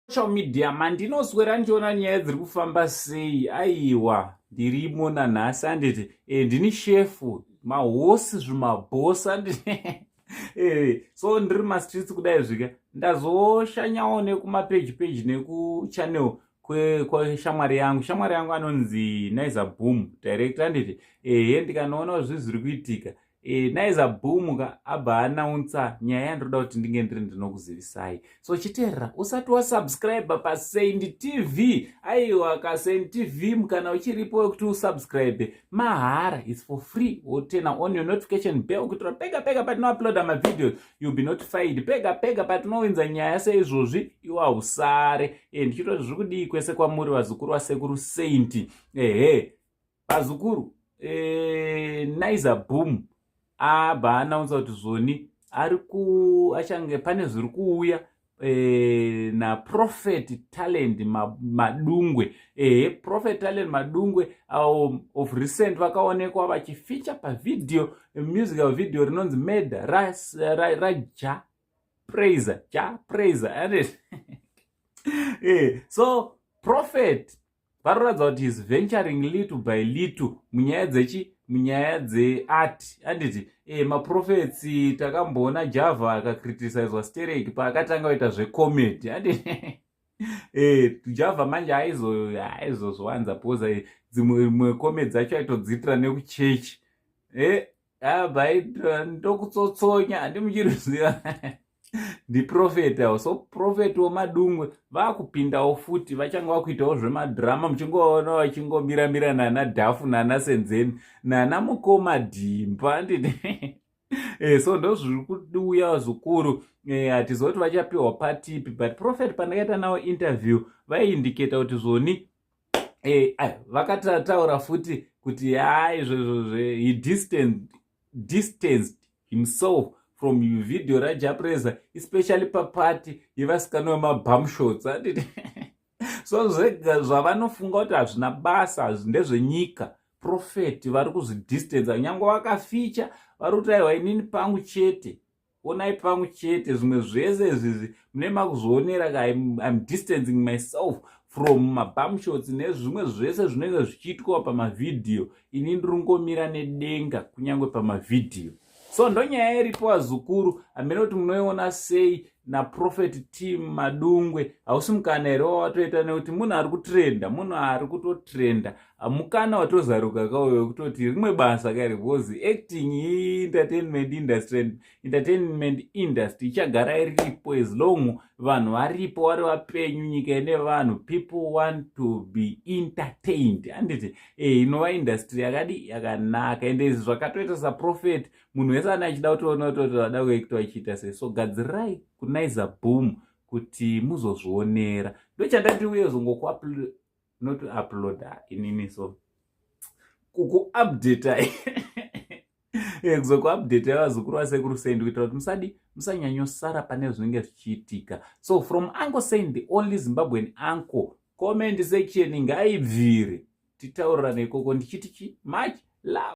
Social media mandinoswera ndichiona nyaya dziri kufamba sei. Aiwa, ndirimo nanhasi, anditi? Ndini shefu mahosi, zvimabhosi, anditi? So ndiri mastreets kudai zvika ndazoshanyawo nekumapeji peji nekuchannel kweshamwari yangu. Shamwari yangu anonzi Naiza Boom director, anditi? Ehe, ndikanoona zvi zviri kuitika, Naiza Boom ka abva anaunsa nyaya yandiroda kuti ndinge ndiri ndinokuzivisai. So chiteerera, usati wasubscribe paSaint TV, aiwa, kaSaint TV, mukana uchiripo wekuti usubscribe mahara, it's for free. Woturn on your notification bell kuitira pega pega patinouploada mavideos, you'll be notified. Pega pega patinowinza nyaya seizvozvi, iwe hausare. Ndichitoti zviri kudii kwese kwamuri, vazukuru vasekuru Saint? Ehe, vazukuru, Naiza Boom abva anaunza kuti zvoni ari ku achange pane zviri kuuya naProphet Talent Madungwe. Ehe, Prophet Talent Madungwe of recent vakaonekwa vachifeature pavideo, musical video rinonzi Murder raJah Prayzah, Jah Prayzah. So Prophet varoratidza kuti is venturing little by little munyaya dzechi munyaya dzeart, handiti? Maprophets takamboona Java akakriticizwa sterek paakatanga kuita zvecomedy, handiti? Java manje aizozviwanza poza dzimwe comedy dzacho aitodziitira nekuchechi. Abva ndokutsotsonya, handi muchiriziva ndiprophet avo. So Prophet weMadungwe vaakupindawo futi, vachanga vakuitawo zvemadhirama, muchingoona vachingomiramira nana Dhafu, nana Senzeni, nana Mukoma Dhimba, handiti? So ndo zviri kuuya zvikuru. Hatiziva kuti vachapiwa patipi, but Prophet pandakaita navo interview vaiindicata kuti zvoni vakatataura futi kuti ha, izvozvo he distanced himself from video raJah Prayzah, especially papati yevasikana vemabumshots, anditi? So zvega zvavanofunga kuti hazvina basa ndezvenyika, Prophet vari kuzvidistanca. Nyange vakafeature, vari kuti aiwa, inini pangu chete, onai pangu chete, zvimwe zvese izvizvi mune makuzvionera ka. I'm distancing myself from mabumshots nezvimwe zvese zvinenge zvichiitwa pamavhidhiyo. Ini ndiri ngomira nedenga kunyange pamavhidhiyo. So ndonyaya iripo, vazukuru. Hamene kuti munoiona sei naProphet Team Madungwe. Hausi mukana here wawatoita nekuti munhu ari kutrenda, munhu ari kutotrenda? Mukana watozaruka kauyo wekutoti rimwe basa kari, because acting, entertainment industry, entertainment industry ichagara iripo as long vanhu varipo, vari vapenyu. Nyika ine vanhu, people want to be entertained, handiti? Inova industry yakadi yakanaka, ende izvi zvakatoita saprophet, munhu wese ane achida kutoona kutoti vada kuacta vachiita sei. So gadzirirai kuNaiza Boom kuti muzozvionera. Ndochandati uye zongoku not uploada inini, so kukuupdata, kuzokuupdata vazukuru vasekuru Saint, kuitira kuti musadi musanyanyosara pane zvinenge zvichiitika. So from Uncle Saint, the only Zimbabwean uncle, comment section ngaibvire, titaurirane ikoko. Ndichiti chi much love.